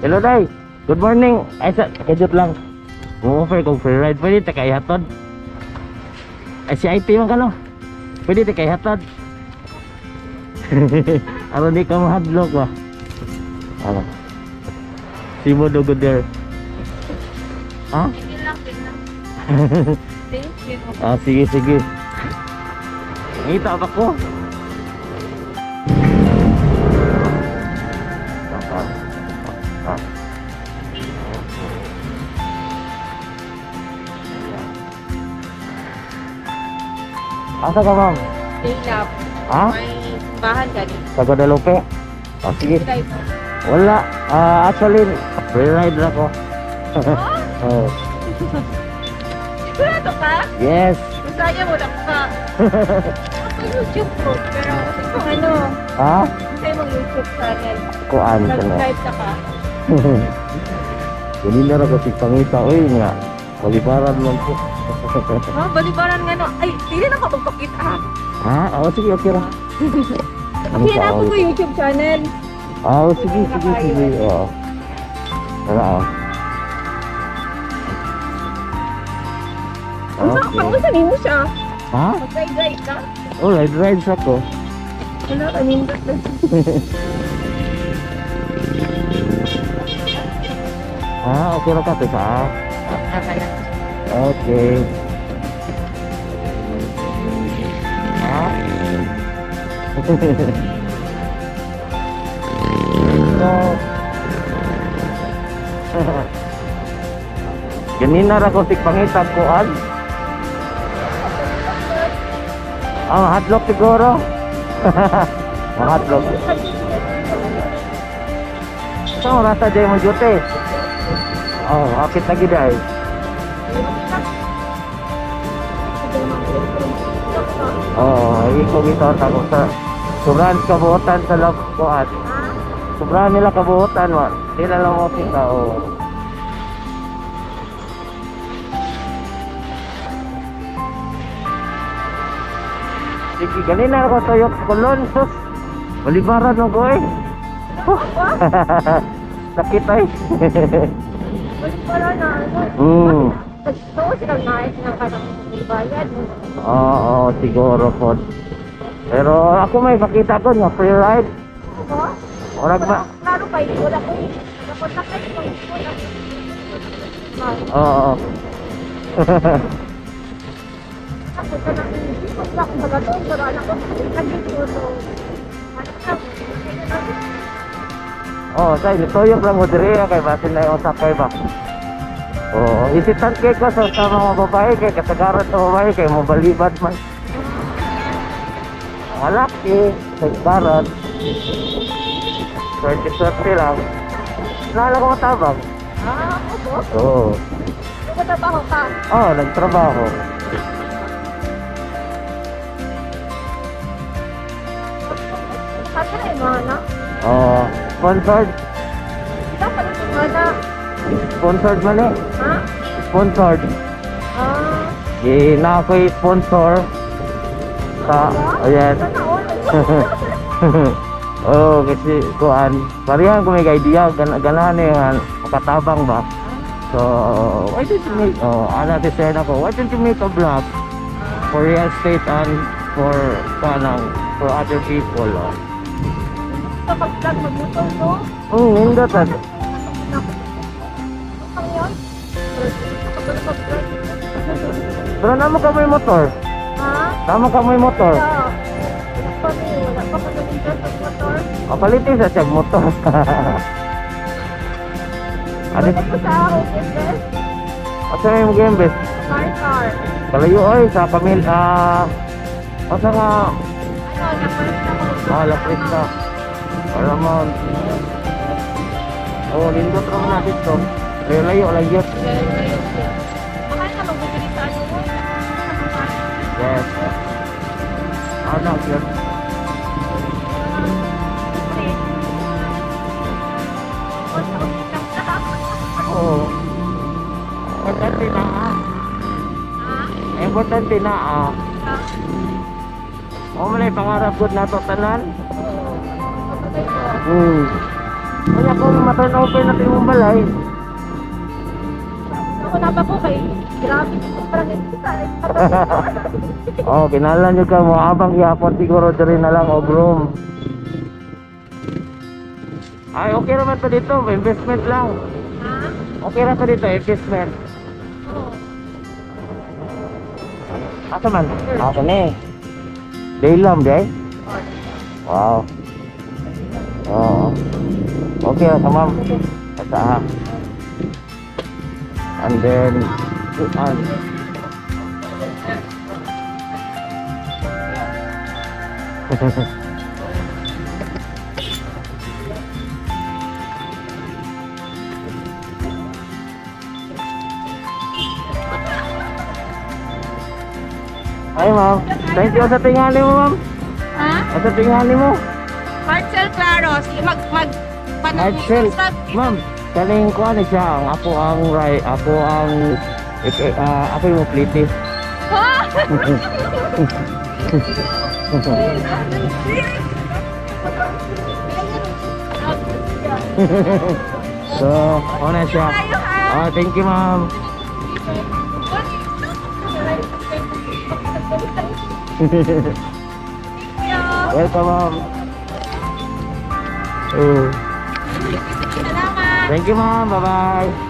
Hello, day. Good morning. Ay, sa, kajut lang. Mo-offer kong free ride. Pwede ta kay hatod. Ay, si IT man ka, no? Pwede ta kay hatod. Aron di ka mahadlok ba? Ano? Si mo do good there. Ha? Sige lang, tingnan. Thank you. Ah, sige, sige. Ngita ba ko? Asa ka, ma'am? Stay up. Ha? May simbahan gani. Sa Guadalupe? Ah, sige. Drive mo. Wala. Ah, actually, free ride na ko. Oh. Sigurado ka? Yes. Masaya mo lang ka. Ako YouTube ko, pero kung ano, Ha? sa mong YouTube channel. Kuan ka na. Subscribe ka ka. Ganina ra ko si pangita oy nga. Balibaran man ko. Ha, balibaran nga no. Ay, dili na ka magpakita. Ha? Oh, sige, okay ra. Ano Okay pa, na ako oh? ko YouTube channel. Ah, oh, sige, sige, sige. Oo. Tara, oh. Unsa Okay. pang unsa nimo siya? Ha? Mag-ride ka? Oh, ride ride sa ko. Wala ka nindot na. Ah, okay ra ka teka. Okay lang. Okay. Ha? So, ganina ra ko pangitag kuan. Ah, hadlok siguro. Mahadlok. Sa oras sa day mo duty? Oh, akit lagi day. Oo, oh, iko gito ako sa sobrang kabuotan sa love kuan. Sobrang nila kabuotan wa. Sila lang mo kita oh. Sige, ganina ako tuyok sa kulon, sus. Balibaran mo ko eh. Sakit ay. Balibaran na ano. Gusto sila naik ng kanang bayad. Oo, siguro po. Pero ako may pakita ko nga free ride. Ano? Orag ba? Klaro pa yun. Wala ko yun. Nakontak na yung wala ko. Oo. Ako ka na hindi ko pa ako magatong pero anak ko naging so ano ka? Oh, say tuyok lang mo diri ah, kay basin na yung sakay ba. Oo, isitan kay ko sa mga babae kay kasagaran sa babae kay mobalibad man. Malaki, kasagaran. Swerte-swerte lang. Nala ko matabang. Ah, opo. Oo. Nagtatrabaho ka. Oh, nagtrabaho. Kasi na mga na. Oh, sponsored. Dapat ito mga na. Sponsored man eh. Ha? Sponsored. Ah. Di na ako'y sponsor. Sa, ayan. Sana all. Oh, kasi kuan, parehan ko may idea, ganahan eh, nga, makatabang ba? So, why don't you make, oh, ana ti sir ako, why don't you make a vlog for real estate and for, kanang, for other people, oh. Kapag vlog magluto, no? Nindot, ah. Ang yun? Pero namo ka may motor. Ha? Tama ka may motor. Wala. Wala pa mi. Wala pa kami interest sa motor. O, palitin sa siyang motor. Ano? Wala ko sa home invest. Asa may mag-invest? Car car. Kalayo oy sa Camil, ah, asa nga, Ano, naparista ko. ah, La Prista. Alam mo. Oh, nindot ra man na dito. Layo-layo lang yun. Mahal na magbibili sa ano mo. Yes. Ano, yun? Oo. Importante na ah. Importante na ah. O man ay pangarap gud nato tanan. Kaya kung ma-turn over na imong balay, Ako na pa ko kay grabe parang kita. Oh, kinahanglan jud ka mo abang gihapon siguro diri na lang og room. Ay, okay naman to dito, investment lang. Ha? Okay ra to dito, investment. Oo. Asa man? Asa ni? Daylam, day? Wow. Oo. Okay ra ka, ma'am. Asa ha. And then, an. Ay, ma'am. Thank you sa tingali mo, ma'am. Ha? Sa tingali mo. Marcel Claro, sige mag mag Marcel. Ma'am, kaning ko ano siya, ang ako ang right, ako ang eh, ah, ako yung pliti. Ha? So, una siya. Tayo ha. Ah, thank you, ma'am. Welcome, ma'am. Oh. Salamat. Thank you, ma'am. Bye-bye.